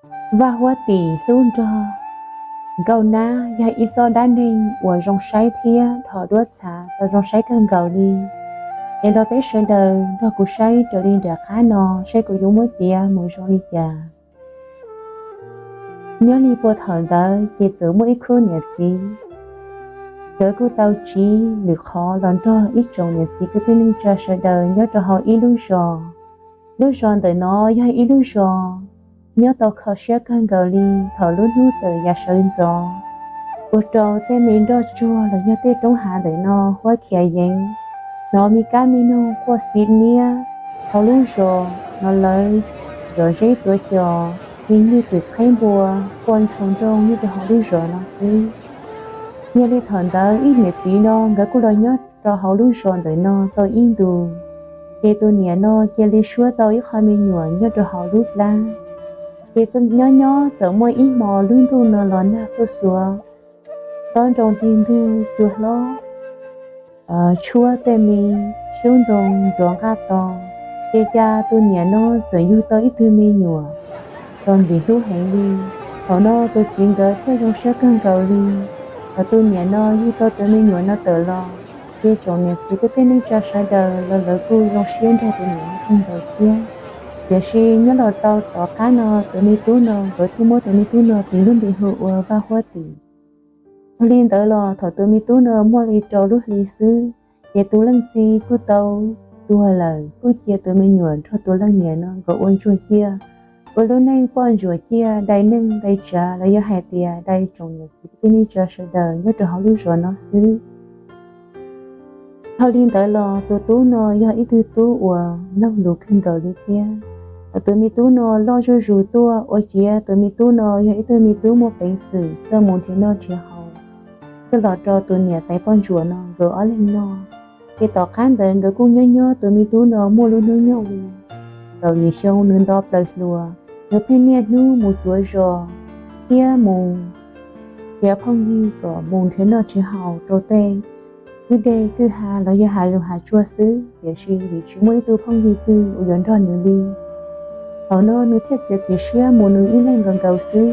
Vaj Huab Tim hlub nrog Nkauj Nab yog ib txoj dab neeg uas zoo saib thiab dhos duab txhav tau zoo saib kawg nkaus li. Es los peb sawv daws nrog kuv saib raws li nram qab no saib kuv yuav muab piav mus zoo li cas. Nyob li puag thaum ntawd ces txawm muaj ib khub niam txiv, nkawd kuj tau tsiv lwm qhov los nrog ib tsoom niam txiv kwv tij neej tsa sawv daws nyob rau hauv ib lub zos. Lub zos ntawm no yog ib lub zos nyob tau kho siab kawg nkaus li thaum lub hnub tawm yav sawv ntxov, ua rau tej me nroj tsuag los yog tej roob hav ntawm no huab khiav yeev, hnov me kab me noog quaj xib niab. Hauv lub zos no lawv zom zeb tuav cos, me nyuj twm qheb npua quaj ntshoo nrooj nyob rau hauv lub zos no xwb. Yog li thaum ntawd ib niam txiv no nkawd kuj los nyob rau hauv lub zos ntawm no tau ib ntus, ces tus niam no cia li suab tau ib qho me nyuam nyob rau hauv lub plab. Ces nyob nyob txawm muaj ib hmo lub ntuj no los nag xuj xuav, tob nroo tig ntwg cua hlob, tshuab tej me xyoob ntoo nrov nqaj to, ces cas tus niam no txawm yug tau ib tug me nyuam txaus ntxim hlub heev li. Thaum no tus txiv nkawd thiaj zoo siab kawg nkaus li. Thaum tus niam no yug tau tus me nyuam no tawm los, ces tsoom niam txiv kwv tij neej tsa sawv daws los lawv kuj zoo siab nrog tus niam no kawg nkaus thiab. Tiam sis nyob los tau tom qab no tus me tub no nkawd thiaj muab tus me tub no tis lub npe hu ua Vaj Huab Tim. Yog li ntawd los thaum tus me tub no muaj li rau lub hli xwb, ces tus leej txiv kuj tau tuag lawm, kuj cia tus me nyuam nrog tus leej niam no nkawd ua ntsuag ciaj, ua lub neej poj ntsuam ciaj, dai neej dai tsav los yog hais tias dai tsoom niam txiv kwv tij neej tsa sawv daws nyob rau hauv lub zos no xwb. Yog li ntawd los tus tub no yog ib tug tub uas mloog lus kawg nkaus li thiab. Thaum tus me tub no loj zuj zus tuaj ua ciav tus me tub no yog ib tug me tub muaj peev xwm txawj mus nrhiav noj nrhiav haus, coj los rau tus niam tais poj ntsuam no nkawd ob leeg noj. Ces tom qab ntawd nkawd kuj nyob nyob tus me tub no muaj lub hnub nyoog li kaum yim xyoo, nws nto plaws hluas, nws pheej niaj hnub mus cuav zos thiab mus nrhiav phooj ywg kom mus nrhiav noj nrhiav haus rau tej kwj deg kwj ha los yog hav zoov hav tsuag xwb, tiam sis vim tsis muaj ib tug phooj ywg twg uas yuav nrog nws li. Thaum no nws thiaj txiav txim siab mus nws ib leeg nkaus nkaus xwb.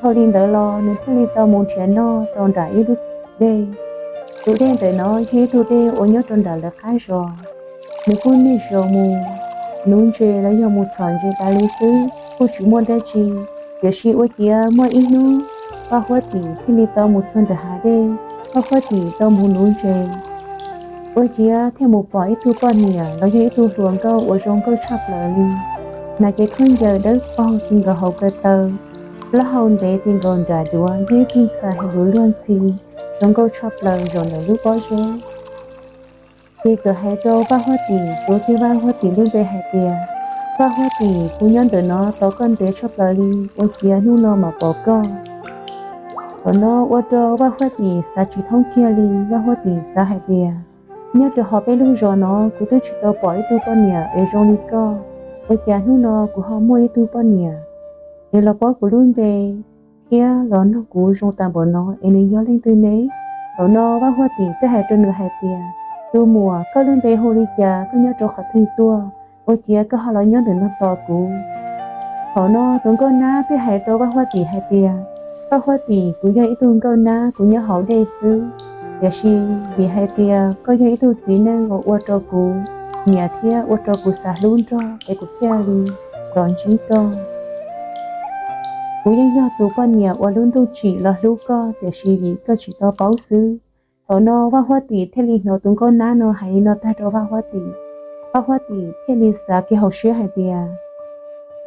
Yog li ntawd los nws thiaj li tau mus nrhiav noj rau nram ib lub dej. Tus dej ntawm no yog ib tug dej uas nyob rau nram lawv qab zos. Nws kuj niaj zaus mus nuv ntses los yog mus txhom ntses tas li xwb, kuj tsis muaj dab tsi. Tiam sis ua ciav muaj ib hnub, Vaj Huab Tim thiaj li tau mus txog nram hav dej. Vaj Huab Tim tau mus nuv ntses, ua ciav thiaj mus pom ib tug poj niam los yog ib tug hluas nkauj uas zoo nkauj tshaj plaws li. Hnav cev khaub ncaws dawb paug, txiv nkawd hauv ko taw, plaub hau ntev, txiv nkawd nram duav, yog ib tug ntxhais hais lus luag ntxhi, zoo nkauj tshaj plaws zaum ntawm lub pob zeb. Ces txawm hais rau Vaj Huab Tim, tuav kiag Vaj Huab Tim lub npe hais tias, Vaj Huab Tim, kuv nyob ntawm no tos koj ntev tshaj plaws li, ua ciav hnub no mam pom koj. Thaum no ua rau Vaj Huab Tim xav tsis thoob kiag li. Vaj Huab Tim xav hais tias, nyob rau hauv peb lub zos no kuv twb tsis tau pom ib tug poj niam es zoo li koj, ua cas hnub no kuv ho muaj ib tug poj niam es los paub kuv lub npe thiab los nug kuv zoo tas npaum no es nws yog leej twg ne? Thaum no Vaj Huab Tim thiaj hais rau nws hais tias, tus muam, koj lub npe hu li cas, koj nyob rau qhov twg tuaj, ua ciav koj ho los nyob ntawm no tos kuv? Thaum no tus nkauj nab thiaj hais rau Vaj Huab Tim hais tias, Vaj Huab Tim, kuv yog ib tug nkauj nab, kuv nyob hauv dej xwb. Tiam sis vim hais tias koj yog ib tug txiv neej uas ua rau kuv nyiam thiab ua rau kuv xav hlub nrog es kuv thiaj li los ntsib koj. Kuv yeej yog tus poj niam uas lub ntuj tsim los hlub koj, tiam sis vim koj tsis tau paub xwb. Thaum no Vaj Huab Tim thiaj li hnov tus nkauj nab no hais li no tag rau Vaj Huab Tim. Vaj Huab Tim thiaj li xav kiag hauv siab hais tias,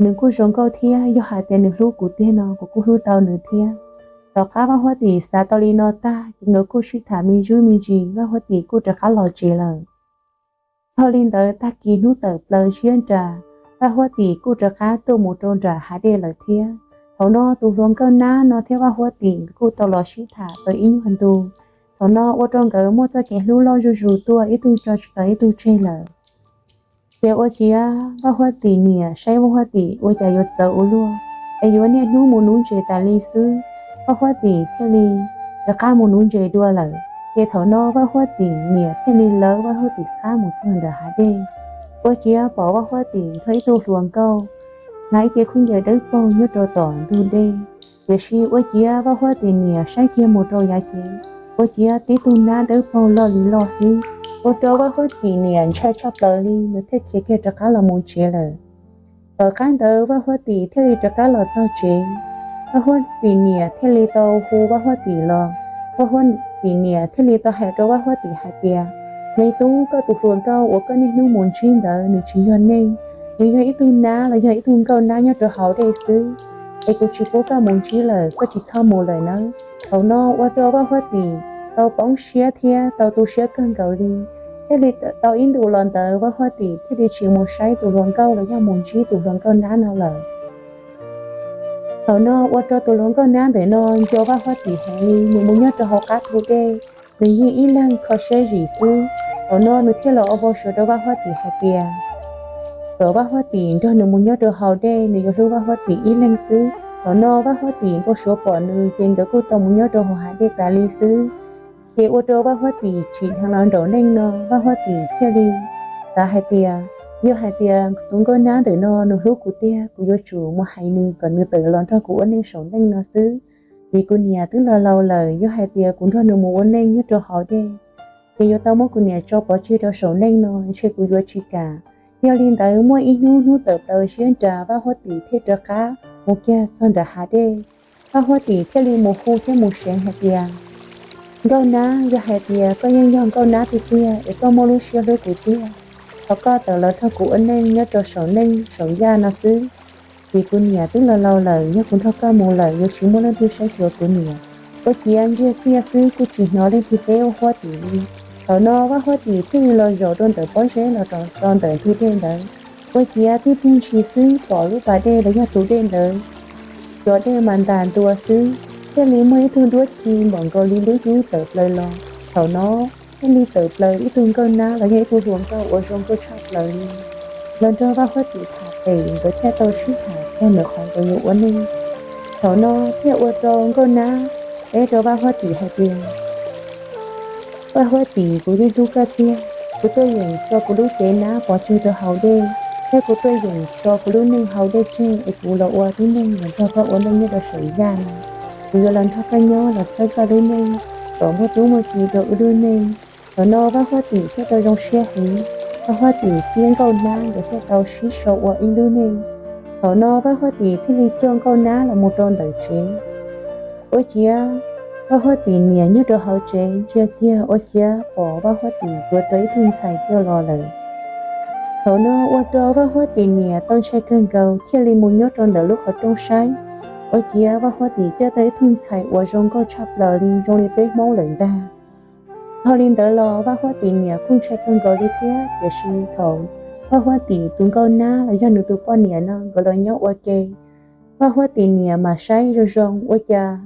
nws kuj zoo nkauj thiab, yog hais tias nws hlub kuv tiag no kuv kuj hlub tau nws thiab. Tom qab Vaj Huab Tim xav tau li no tag ces nkawd kuj sib tham me ntsuj me ntsis, Vaj Huab Tim kuj rov qab los tsev lawm. Yog li ntawd tag kis hnub tawm plaws siab nra, Vaj Huab Tim kuj rov qab tuaj mus rau nram hav dej lawm thiab. Thaum no tus hluas nkauj nab no thiab Vaj Huab Tim kuj tau los sib tham tau ib nyuag ntu. Thaum no ua rau nkawd muaj txoj kev hlub loj zuj zus tuaj, ib tug tso tsis tau ib tug tseg lawm. Ces ua ciav Vaj Huab Tim niam saib Vaj Huab Tim ua cas yuav txawv ua luaj, es yuav niaj hnub mus nuv ntses tas li xwb. Vaj Huab Tim thiaj li rov qab mus nuv ntses dua lawm. Ces thaum no Vaj Huab Tim niam thiaj li lawv Vaj Huab Tim qab mus txog nram hav dej. Ua ciav pom Vaj Huab Tim nrog ib tug hluas nkauj hnav ib ce khaub ncaws dawb paug nyob rau tom ntug dej. Tiam sis ua ciav Vaj Huab Tim niam saib kiag mus rau yav cev, ua ciav tib tug nab dawb paug loj li loj xwb, ua rau Vaj Huab Tim niam ntshai tshaj plaws li, nws thiaj khiav kiag rov qab los mus tsev lawm. Tom qab ntawd Vaj Huab Tim thiaj li rov qab los txog tsev. Vaj Huab Tim niam thiaj li tau hu Vaj Huab Tim los. Vaj Huab Tim niam thiaj li tau hais rau Vaj Huab Tim hais tias, Me tub, koj tus hluas nkauj uas koj niaj hnub mus ntsib ntawd nws tsis yog neeg, nws yog ib tug nab los yog ib tug nkauj nab nyob rau hauv dej xwb, es kuv tsis pub koj mus ntsib lawm, koj tsis txhob mus lawm nawb. Thaum no ua rau Vaj Huab Tim tau poob siab thiab tau tu siab kawg nkaus li, thiaj li tau ib ntus los ntawd Vaj Huab Tim thiaj li tsis mus saib tus hluas nkauj los yog mus ntsib tus hluas nkauj nab no lawm. Thaum no ua rau tus hluas nkauj nab ntawm no nco Vaj Huab Tim heev li, nws mus nyob rau hauv qab thu dej, nws yeej ib leeg kho siab zim xwb. Thaum no nws thiaj los ua vau suav rau Vaj Huab Tim hais tias kom Vaj Huab Tim nrog nws mus nyob rau hauv dej, nws yuav hlub Vaj Huab Tim ib leeg xwb. Thaum no Vaj Huab Tim npau suav pom nws ces nkawd kuj tau mus nyob rau hauv hav dej tas li xwb. Ces ua rau Vaj Huab Tim tsim dheev los nraum neej no, Vaj Huab Tim thiaj li xav hais tias, yog hais tias tus nkauj nab ntawm no nws hlub kuv tiag, kuv yuav tsum mus hais nws kom nws tawm los nrog kuv ua neej saum neej no xwb. Vim kuv niam twb laus laus lawm, yog hais tias kuv nrog nws mus ua neej nyob rau hauv dej, ces yuav tau muab kuv niam tso pov tseg rau saum neej no, ntshe kuv yuav tsis kam. Yog li ntawd muaj ib hnub hnub tawm plaws siab nrad, Vaj Huab Tim thiaj rov qab mus kiag txog nram hav dej. Vaj Huab Tim thiaj li mus hu thiab mus seev hais tias, Nkauj nab, yog hais tias koj yeej yog nkauj nab tiag tiag es koj muaj lub siab hlub kuv tiag, thov koj tawm los nrog kuv ua neej nyob rau saum neej saum yaj no xwb. Vim kuv niam twb laus laus lawm, yog kuv nrog koj mus lawm yuav tsis muaj leej twg saib xyuas kuv niam. Ua ciav ntsiag txiaj xwb kuj tsis hnov leej twg teb Vaj Huab Tim li. Thaum no Vaj Huab Tim thiaj li los zaum rau ntawm pob zeb los rau ntawm ntug dej ntawd. Ua ciav tib pliag ntshis xwb pom lub pas dej los yog tus dej ntawd, cov dej mas ntas ntua xwb, thiaj li muaj ib tug duab ci npaum nkaus li lub yub tawm plaws los. Thaum no thiaj li tawm plaws ib tug nkauj nab los yog ib tug hluas nkauj uas zoo nkauj tshaj plaws li, los nrog Vaj Huab Tim tham pem, nkawd thiaj tau sib tham txog ntawm qhov nkawd yuav ua neej. Thaum no thiaj ua rau nkauj nab teb rau Vaj Huab Tim hais tias, Vaj Huab Tim, kuv yeej hlub koj tiag. Kuv tuaj yeem tso kuv lub cev nab pov tseg rau hauv dej, thiab kuv tuaj yeem tso kuv lub neej hauv dej tseg es kuv los ua tib neeg los nrog koj ua neej nyob rau saum yaj no. Kuv yuav los nrog koj nyob los txhawb koj lub neej kom muaj tub muaj ki rau wb lub neej. Thaum no Vaj Huab Tim thiaj tau zoo siab heev. Vaj Huab Tim thiab nkauj nab nkawd thiaj tau sib sau ua ib lub neej. Thaum no Vaj Huab Tim thiaj li coj nkauj nab los mus rau ntawm tsev. Ua ciav Vaj Huab Tim niam nyob rau hauv tsev ntsia kiag ua ciav pom Vaj Huab Tim tuav rau ib tug ntxhais coj los lawm. Thaum no ua rau Vaj Huab Tim niam tau ntshai kawg nkaus thiaj li mus nyob rau ntawm lub qhov rooj saib. Ua ciav Vaj Huab Tim coj tau ib tug ntxhais uas zoo nkauj tshaj plaws li zoo li peb Hmoob lawm ntag. Dhau li ntawd los Vaj Huab Tim niam kuj ntshai kawg nkaus li thiab, tiam sis thaum Vaj Huab Tim tus nkauj nab los yog nws tus poj niam no nkawd los nyob ua ke, Vaj Huab Tim niam mas saib zoo zoo ua cas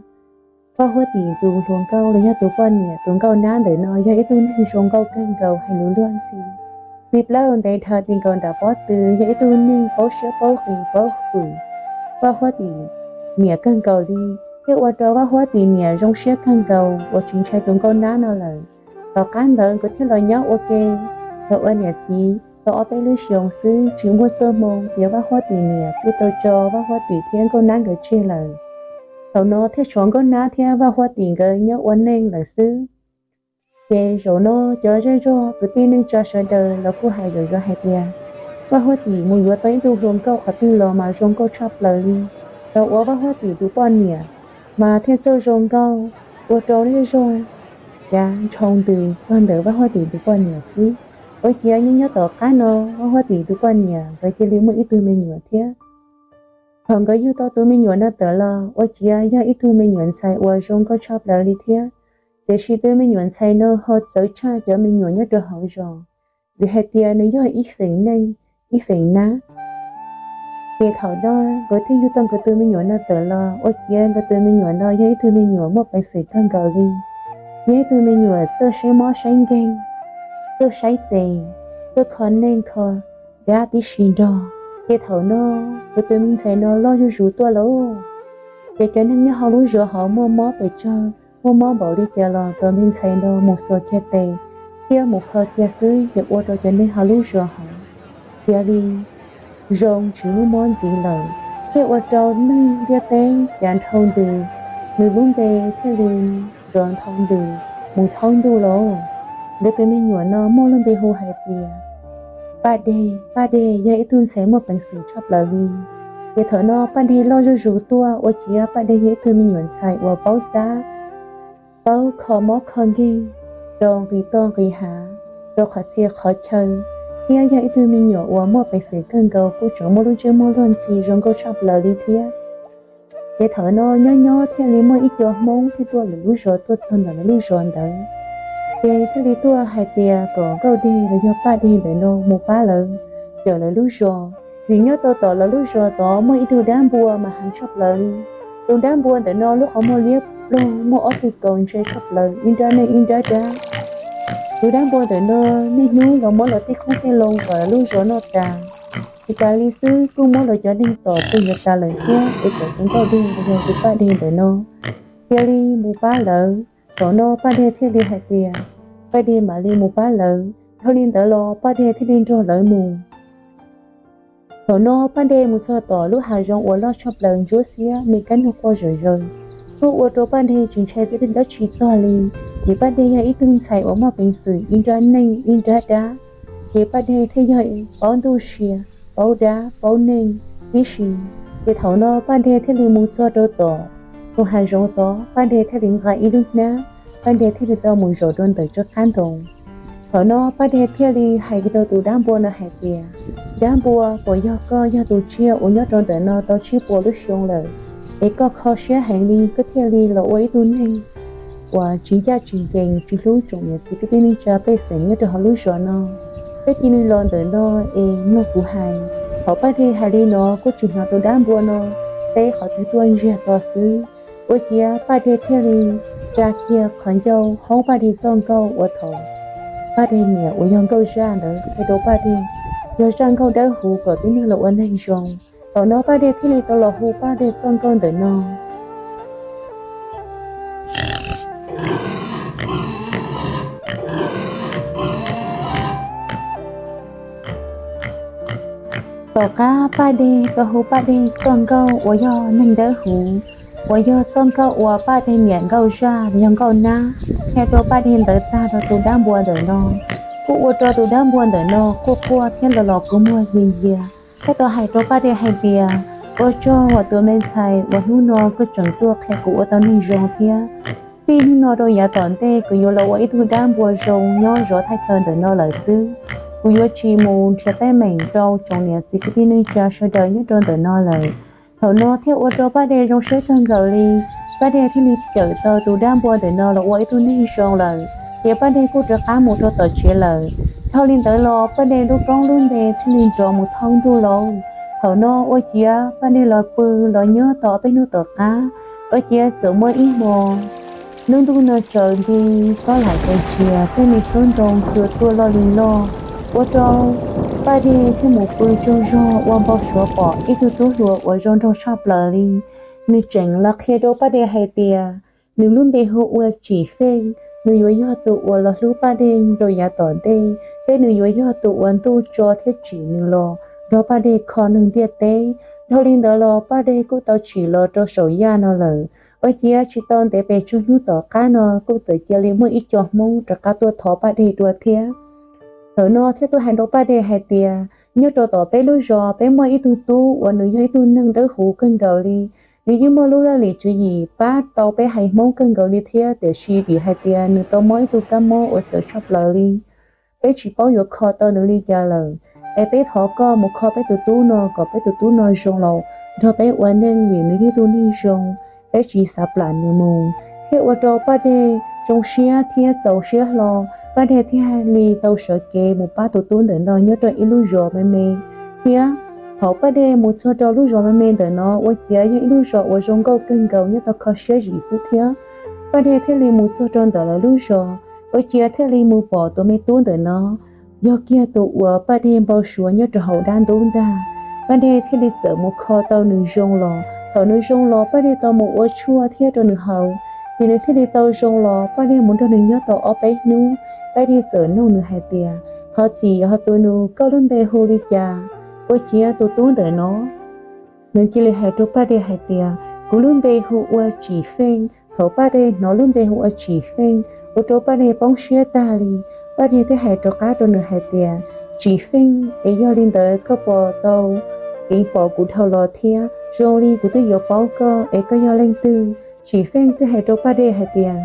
Vaj Huab Tim tus hluas nkauj los yog tus poj niam tus nkauj nab ntawm no yog ib tug neeg zoo nkauj kawg nkaus hais lus luag ntxhi. Tib plaub ntev dhawv ti nkaus nram pob tw, yog ib tug neeg paub siab paub qis paub fwm Vaj Huab Tim niam kawg nkaus li, thiaj ua rau Vaj Huab Tim niam zoo siab kawg nkaus uas tsis ntshai tus nkauj nab no lawm. Tom qab ntawd nkawd thiaj los nyob ua ke los ua niam txiv tau ob peb lub xyoos xwb, tsis muaj txoj hmoo ces Vaj Huab Tim niam kuj tau tso Vaj Huab Tim thiab nkauj nab nkawd tseg lawm. Thaum no thiaj tshuav nkauj nab thiab Vaj Huab Tim nkawd nyob ua neej lawm xwb. Ces zaum no cov zej zog kwv tij neej tsa sawv daws los kuj hais zom zaws hais tias, Vaj Huab Tim mus yuav tau ib tug hluas nkauj qhov twg los mas zoo nkauj tshaj plaws li, los ua Vaj Huab Tim tus poj niam mas thiaj txawj zoo nkauj, ua rau zej zog cav ntshoo ntws txog ntawm Vaj Huab Tim tus poj niam xwb. Ua ciav nyob nyob tom qab no Vaj Huab Tim tus poj niam nkawd cia li muaj ib tug me nyuam thiab. Thaum nkawd yug tau tus me nyuam no tawm los ua ciav yog ib tug me nyuam ntxhais uas zoo nkauj tshaj plaws li thiab. Tiam sis tus me nyuam ntxhais no ho txawv tshaj cov me nyuam nyob rau hauv zos, vim hais tias nws yog ib feem neej, ib feem nab. Ces thaum no nkawd thiaj yug tau nkawd tus me nyuam no tawm los ua ciav nkawd tus me nyuam no yog ib tug me nyuam muaj peev xwm kawg nkaus li, yog ib tug me nyuam txawj saib mob saib nkeeg, txawj saib tes, txawj kho neej kho dab tib si nrog. Ces thaum no nkawd tus me ntxhais no loj zuj zus tuaj lawm, ces cov neeg nyob hauv lub zos hauv muaj mob pes tsawg, muaj mob npaum li cas los tus me ntxhais no mus xuas kiag tes thiab mus kho kiag xwb ces ua rau cov neeg hauv lub zos hauv cia li zoo tsis muaj mob ntxiv lawm, thiaj ua rau neeg ntiaj teb cav nthau ntws, nws lub npe thiaj li nrov nthau ntws mus thoob ntuj lauj. Nkawd tus me nyuam no muaj lub npe hu hais tias Paj Dej. Paj Dej yog ib tug ntxhais muaj peev xwm tshaj plaws li. Ces thaum no Paj Dej loj zuj zus tuaj, ua ciav Paj Dej yog ib tug me nyuam ntxhais uas paub tab, paub kho mob kho nkeeg rau nqis toj nqis hav, rau qhov txhia qhov chaw, thiab yog ib tug me nyuam uas muaj peev xwm kawg nkaus, kuj tseem muaj lub ntsej muag luag ntxhi zoo nkauj tshaj plaws li thiab. Ces thaum no nyob nyob thiaj li muaj ib co Hmoob thiaj tuaj lwm lub zos tuaj txog ntawm lawv lub zos ntawd. Ces thiaj li tuaj hais tias kom Nkauj Dej los yog Paj Dej ntawm no mus pab lawv cawm lawv lub zos, vim nyob rau tom lawv lub zos tod muaj ib tug dab npua mas heev tshaj plaws li. Tus dab npua ntawm no lub qhov muag liab ploog, muaj ob tug kaus ntse tshaj plaws, ib nrab neej ib nrab dab. Tus dab npua ntawm no niaj hnub los muab lawv tej qoob tej loo tom lawv lub zos noj tas. Tsis tas li xwb, kuj muab lawv cov neeg tom tuag yuav tas lawm thiab. Es txawm tus Nkauj Dej los yog tus Paj Dej ntawm no thiaj li mus pab lawv. Thaum no Paj Dej thiaj li hais tias Paj Dej mam li mus pab lawv. Dhau li ntawd los Paj Dej thiaj li nrog lawv mus. Thaum no Paj Dej mus txog tom lub hav zoov uas loj tshaj plaws ntsuab xiab, me kab noog quaj zawm zaws, kuj ua rau Paj Dej tsis ntshai txog dab tsi txog li. Vim Paj Dej yog ib tug ntxhais uas muaj peev xwm ib nrab neej ib nrab dab, ces Paj Dej thiaj yog paub ntuj sia, paub dab paub neej tib si. Ces thaum no Paj Dej thiaj li mus txog rau tom tus hav zoov tod, Paj Dej thiaj li nqa ib lub hnab, Paj Dej thiaj li tau mus zaum rau ntawm tsob qab ntoo. Thaum no Paj Dej thiaj li hais rau tus dab npua no hais tias, Dab npua, puas yog koj yog tus tsiaj uas nyob rau ntawm no tau tsib puas lub xyoo lawm, es koj kho siab heev li koj thiaj li los ua ib tug neeg uas tsis ncaj tsis ncees, tsis hlub tsoom niam txiv kwv tij neej tsa pej xeem nyob rau hauv lub zos no? Koj cia li los ntawm no es mloog kuv hais. Thaum Paj Dej hais li no kuj tsis hnov tus dab npua no teb qhov twg tuaj ntsiag to xwb. Ua ciav Paj Dej thiaj li tsa kiag qhov ncauj hoob Paj Dej txoj nkauj uas thaum Paj Dej niam uas yog Nkauj Zaj ntawd qhia rau Paj Dej, yog zaj nkauj dawb huv kom tib neeg los ua neeg zoo. Thaum no Paj Dej thiaj li tau los hu Paj Dej txoj nkauj ntawm no. Tom qab Paj Dej tau hu Paj Dej txoj nkauj uas yog neeg dawb huv, uas yog txoj nkauj uas Paj Dej niam Nkauj Zaj los yog Nkauj Nab qhia rau Paj Dej ntawd tag rau tus dab npua ntawm no, kuj ua rau tus dab npua ntawm no quaj quaj thiab los los kua muag ntxhi ntxiag, thiab tau hais rau Paj Dej hais tias, Ua tsaug uas tus me ntxhais uas hnub no koj tseem tuaj qhia kuv ua tau neeg zoo thiab. Txij hnub no rau yav tom ntej kuv yuav los ua ib tug dab npua zoo nyob zov thaj chaw ntawm no lawm xwb. Kuv yuav tsis mus nrhiav teeb meem rau tsoom niam txiv kwv tij neej tsa sawv daws nyob rau ntawm no lawm. Thaum no thiaj ua rau Paj Dej zoo siab kawg nkaus li. Paj Dej thiaj li cawm tau tus dab npua ntawm no los ua ib tug neeg zoo lawm, ces Paj Dej kuj rov qab mus rau tom tsev lawm. Dhau li ntawd los Paj Dej lub koob lub npe thiaj li nrov mus thoob ntuj lauj. Thaum no ua ciav Paj Dej los pw los nyob tau peb hnub tom qab, ua ciav txawm muaj ib hmo lub ntuj no tsaws nti, xob laim tes tsias, tej me suab ntoo cua tuaj loj li loj, ua rau Paj Dej thiaj mus pw tsaug zog ua npau suav pom ib tug tub hluas uas zoo nraug tshaj plaws li. Nws tseem los qhia rau Paj Dej hais tias nws lub npe hu ua Tsim Feej, nws yuav yog tus uas los hlub Paj Dej rau yav tom ntej, thiab nws yuav yog tus uas ntuj tso thiab tsim nws los nrog Paj Dej kho neeg ntiaj teb. Dhau li ntawd los Paj Dej kuj tau tsim los rau saum yaj no lawm. Ua ciav tsis tau ntev pes tsawg hnub tom qab no kuj txawm cia li muaj ib co Hmoob rov qab tuaj thov Paj Dej dua thiab. Thaum no thiaj tuaj hais rau Paj Dej hais tias, nyob rau tom peb lub zos peb muaj ib tug tub uas nws yog ib tug neeg dawb huv kawg nkaus li. Nws yeej muaj lub laj lim tswv yim pab tau peb haiv Hmoob kawg nkaus li thiab, tiam sis vim hais tias nws tau mob ib tug kab mob uas txawv tshaj plaws li. Peb tsis paub yuav kho tau nws li cas lawm, es peb thov koj mus kho peb tus tub no kom peb tus tub no zoo los nrog peb ua neej, vim nws yog ib tug neeg zoo, peb tsis xav plam nws mus. Thiaj ua rau Paj Dej zoo siab thiab txaus siab hlo, Paj Dej thiaj li tau sawv kev mus pab tus tub ntawm no nyob rau ib lub zos me me thiab. Thaum Paj Dej mus txog rau lub zos me me ntawm no, ua ciav yog ib lub zos uas zoo nkauj kawg nkaus nyob tau kho siab zim xwb thiab. Paj Dej thiaj li mus txog rau ntawm lawv lub zos, ua ciav thiaj li mus pom tus me tub ntawm no yog kiag tus uas Paj Dej npau suav nyob rau hauv dab ntub ntag. Paj Dej thiaj li txawm mus kho tau nws zoo los. Thaum nws zoo los Paj Dej tau mus ua tshuaj thiab rau nws haus, ces nws thiaj li tau zoo los. Paj Dej mus nrog nws nyob tau ob peb hnub, Paj Dej txawm nug nws hais tias, thov txim ho tus nus, koj lub npe hu li cas? Ua ciav tus tub ntawm no nws cia li hais rau Paj Dej hais tias, kuv lub npe hu ua Tsim Feej. Thaum Paj Dej hnov lub npe hu ua Tsim Feej ua rau Paj Dej poob siab tag li. Paj Dej thiaj hais rov qab rau nws hais tias, Tsim Feej, es yog li ntawd koj puas tau keev pom kuv dhau los thiab? Zoo li kuv twb yuav paub koj es koj yog leej twg. Tsim Feej thiaj hais rau Paj Dej hais tias,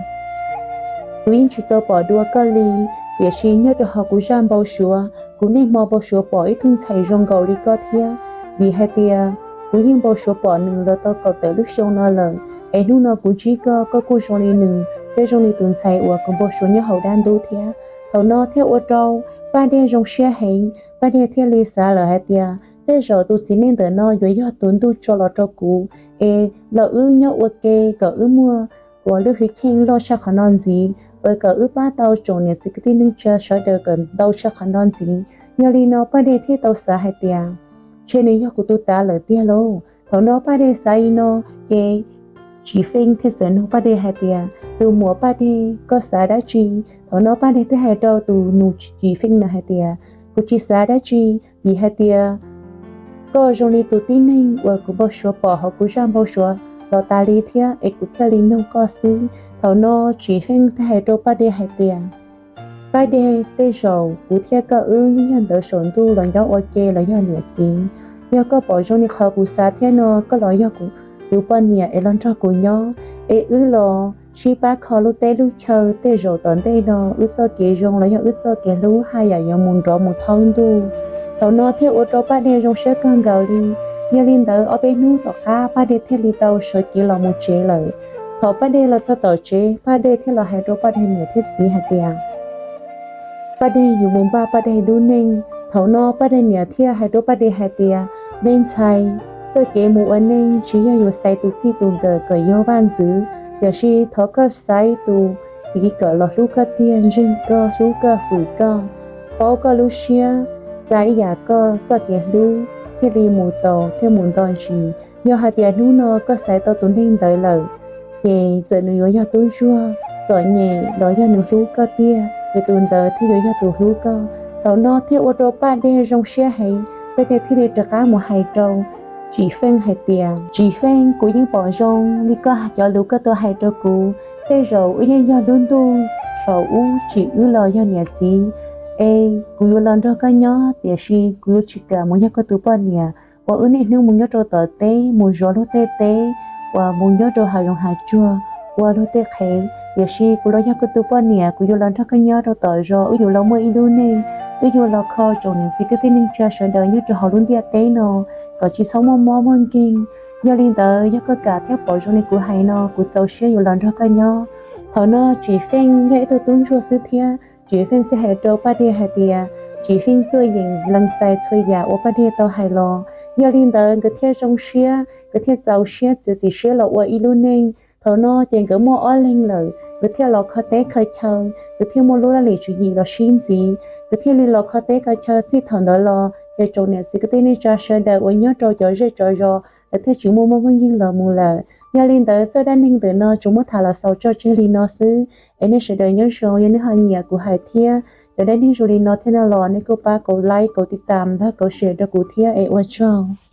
kuv yeej tsis tau pom dua koj li, tiam sis nyob rau hauv kuv zaj npau suav, kuv niaj hmo npau suav pom ib tug ntxhais zoo nkaus li koj thiab, vim hais tias kuv yeej npau suav pom nws los tau kaum tawm lub xyoo no lawm, es hnub no kuv ntsib koj, koj kuj zoo li nws thiab zoo li tus ntxhais uas kuv npau suav nyob hauv dab ntub thiab. Thaum no thiaj ua rau Paj Dej zoo siab heev, Paj Dej thiaj li xav lawm hais tias, tej zaum tus txiv neej ntawm no yuav yog tus ntuj tso los rau kuv, es los wb nyob ua ke kom wb muaj uas lub hwj chim loj tshaj qhov no ntxiv, uas kom wb pab tau tsoom niam txiv kwv tij neej tsa sawv daws kom ntau tshaj qhov no ntxiv. Yog li no Paj Dej thiaj tau xav hais tias, ntshe nws yog kuv tus tav lawm tiag lauj. Thaum no Paj Dej xav li no, ces Tsim Feej thiaj txawm nug Paj Dej hais tias, tus muam Paj Dej, koj xav dab tsi? Thaum no Paj Dej thiaj hais rau tus nus Tsim Feej na hais tias, kuv tsis xav dab tsi, vim hais tias koj zoo li tus tib neeg uas kuv npau suav pom hauv kuv zaj npau suav los tas li thiab, es kuv thiaj li nug koj xwb. Thaum no Tsim Feej thiaj hais rau Paj Dej hais tias, Paj Dej, tej zaum kuv thiab koj wb yeej yog ntawv saum ntuj los nyob ua ke los yog niam txiv. Yog koj pom zoo li qhov kuv xav thiab no, koj los yog kuv tus poj niam es los nrog kuv nyob, es wb los sib pab kho lub teb lub chaw, tej zaum tom ntej no wb txoj kev zoo los yog wb txoj kev hlub haj yam yuav mus nrov mus thoob ntuj. Thaum no thiaj ua rau Paj Dej zoo siab kawg nkaus li. Yog li ntawd ob peb hnub tom qab Paj Dej thiaj li tau sawv kev los mus tsev lawm. Thaum Paj Dej los txog tom tsev, Paj Dej thiaj los hais rau Paj Dej niam thiab txiv hais tias, Paj Dej yuav mus npaj Paj Dej lub neej. Thaum no Paj Dej niam thiaj hais rau Paj Dej hais tias, me ntxhais, txoj kev mus ua neej tsis yog yuav xaiv tus txij tus nkawm kom yog vaj ntxwv, tiam sis thov koj xaiv tus txiv kom los hlub koj tiag, ntseeg koj, hlub koj, fwm koj, paub koj lub siab, xaiv ib yam koj txoj kev hlub thiaj li mus taus thiaj mus nto ntsis. Yog hais tias hnub no koj xaiv tau tus neeg ntawd lawm, ces txawm nws yuav yog tub ntsuag txom nyem los yog nws hlub koj tiag, ces tus ntawd thiaj yuav yog tus hlub koj. Thaum no thiaj ua rau Paj Dej zoo siab heev, Paj Dej thiaj li rov qab mus hais rau Tsim Feej hais tias, Tsim Feej, kuv yeej pom zoo li koj cov lus koj tau hais rau kuv, tej zaum wb yeej yog lub ntuj saum ub tsim wb los yog niam txiv, es kuv yuav los nrog koj nyob, tiam sis kuv yuav tsis kam mus yog koj tus poj niam uas wb niaj hnub mus nyob rau tom teb, mus zov luag tej teb, uas mus nyob rau hav zoov hav tsuag ua luag tej qhev. Tiam sis kuv los yog koj tus poj niam, kuv yuav los nrog koj nyob rau tom zos, wb yuav los muaj ib lub neej, wb yuav los kho tsoom niam txiv kwv tij neej tsa sawv daws nyob rau hauv lub ntiaj teb no kom tsis txhob muaj mob muaj nkeeg. Yog li ntawd, yog koj kam thiab pom zoo li kuv hais no, kuv txaus siab yuav los nrog koj nyob. Thaum no Tsim Feej yog ib tug tub ntsuag xwb thiab, Tsim Feej thiaj hais rau Paj Dej hais tias, Tsim Feej tuaj yeem lees txais txhua yam uas Paj Dej tau hais los. Yog li ntawd, nkawd thiaj zoo siab, nkawd thiaj txaus siab txiav txim siab los ua ib lub neej. Thaum no ces nkawd muaj ob leeg lawm, nkawd thiaj los kho teb kho chaw, nkawd thiaj muaj lub laj lim tswv yim los sib ntxiv, nkawd thiaj li los kho teb kho chaw. Txij thaum ntawd los ces tsoom niam txiv kwv tij neej tsa sawv daws uas nyob rau cov zej cov zos, lawv thiaj tsis muaj mob muaj nkeeg los mus lawm. Yog li ntawd, txoj dab neeg ntawm no tsuas muab tham los xaus tso tseg li no xwb, es nej sawv daws nyob zoo, yog nej ho nyiam kuv hais thiab cov dab neeg zoo li no thiab no los nej kuj pab kauv like, kauv tiv tam, nrog kauv share rau kuv thiab, es ua tsaug.